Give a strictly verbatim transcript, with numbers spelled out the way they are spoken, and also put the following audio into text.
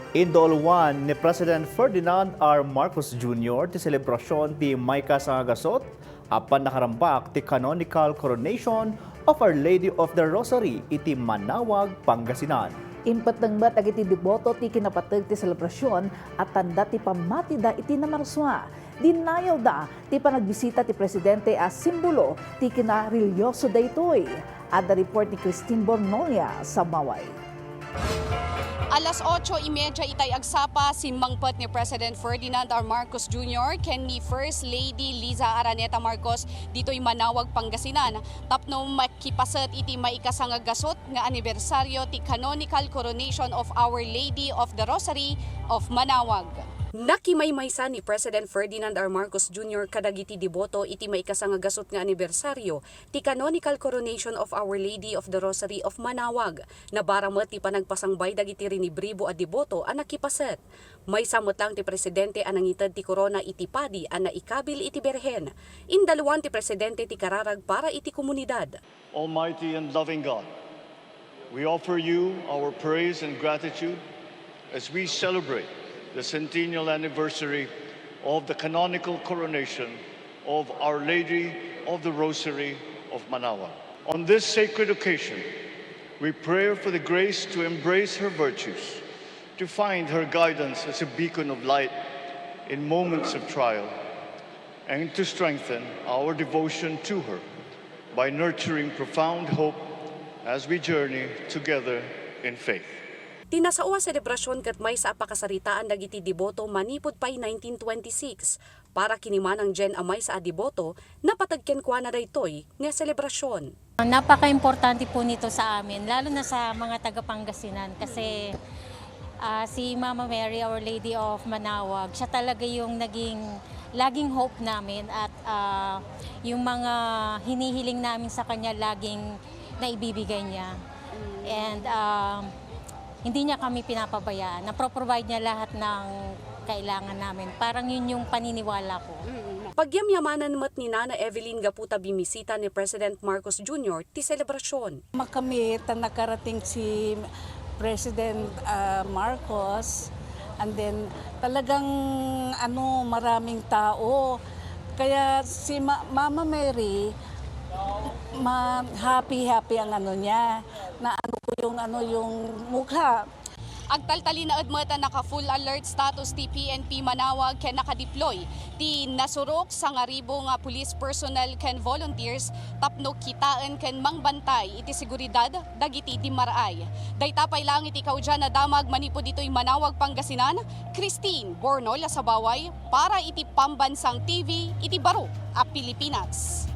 Indulwan ni President Ferdinand R. Marcos Junior ti selebrasyon ti maikasangagaso a pannakarambak ti canonical coronation of Our Lady of the Rosary iti Manawag, Pangasinan. Impetteng met dagiti deboto ti kinapateg ti selebrasyon a tanda ti pammatida iti namarsua. Dinayawda ti panagbisita ti presidente a simbolo ti kinarelihioso daytoy. Adda report ni Christine Bornolia, Sabaway. Alas otso y media itay agsapa, simmangpet ni President Ferdinand R. Marcos Junior ken ni First Lady Liza Araneta Marcos ditoy Manawag, Pangasinan, tapno makipaset iti maikasangagaso nga anibersaryo ti canonical coronation of Our Lady of the Rosary of Manawag. Nakimaymaysa ni President Ferdinand R. Marcos Junior kadagiti deboto iti maikasangagaso nga anibersaryo ti canonical coronation of Our Lady of the Rosary of Manawag. Nabara met ti panagpasangbay dagiti rinibribo a deboto a nakipaset. Maysa met lang ti presidente a nangited ti korona iti padi a naikabil iti Birhen. Indalwan ti presidente ti kararag para iti komunidad. Almighty and loving God, we offer you our praise and gratitude as we celebrate the centennial anniversary of the canonical coronation of Our Lady of the Rosary of Manawag. On this sacred occasion, we pray for the grace to embrace her virtues, to find her guidance as a beacon of light in moments of trial, and to strengthen our devotion to her by nurturing profound hope as we journey together in faith. Ti nasao a selebrasyon ket maysa a pakasaritaan dagiti deboto manipud pay nineteen twenty-six para kinimanang diay a maysa a deboto napateg kenkuana daytoy nga selebrasyon. Napakaimportante po nito sa amin, lalo na sa mga taga Pangasinan kasi, ah, si Mama Mary, Our Lady of Manawag, siya talaga yung naging laging hope namin at, ah, yung mga hinihiling namin sa kanya laging naibibigay niya. And, ah, hindi niya kami pinapabayaan. Napro-provide niya lahat ng kailangan namin. Parang yun yung paniniwala ko. Pagyamyamanan met ni Nana Evelyn gapu ta bimisita ni President Marcos Junior ti selebrasyon. Makamit ta nakarating si President, ah, Marcos, and then talagang, ano, maraming tao. Kaya si Ma-, Mama Mary, ma-, happy-happy ang ano niya, na ano ko yung, ano, yung mukha. Agtaltalinaed met a naka-full alert status ti P N P Manawag ken naka-deploy ti nasurok sangaribu nga police personnel ken volunteers tapno kitaen ken mangbantay iti seguridad dagiti dimmar-ay. Dayta pay laeng iti kaudyan a damag manipud ditoy Manawag, Pangasinan. Christine Bornolia Sabaway para iti Pambansang T V iti baro a Pilipinas.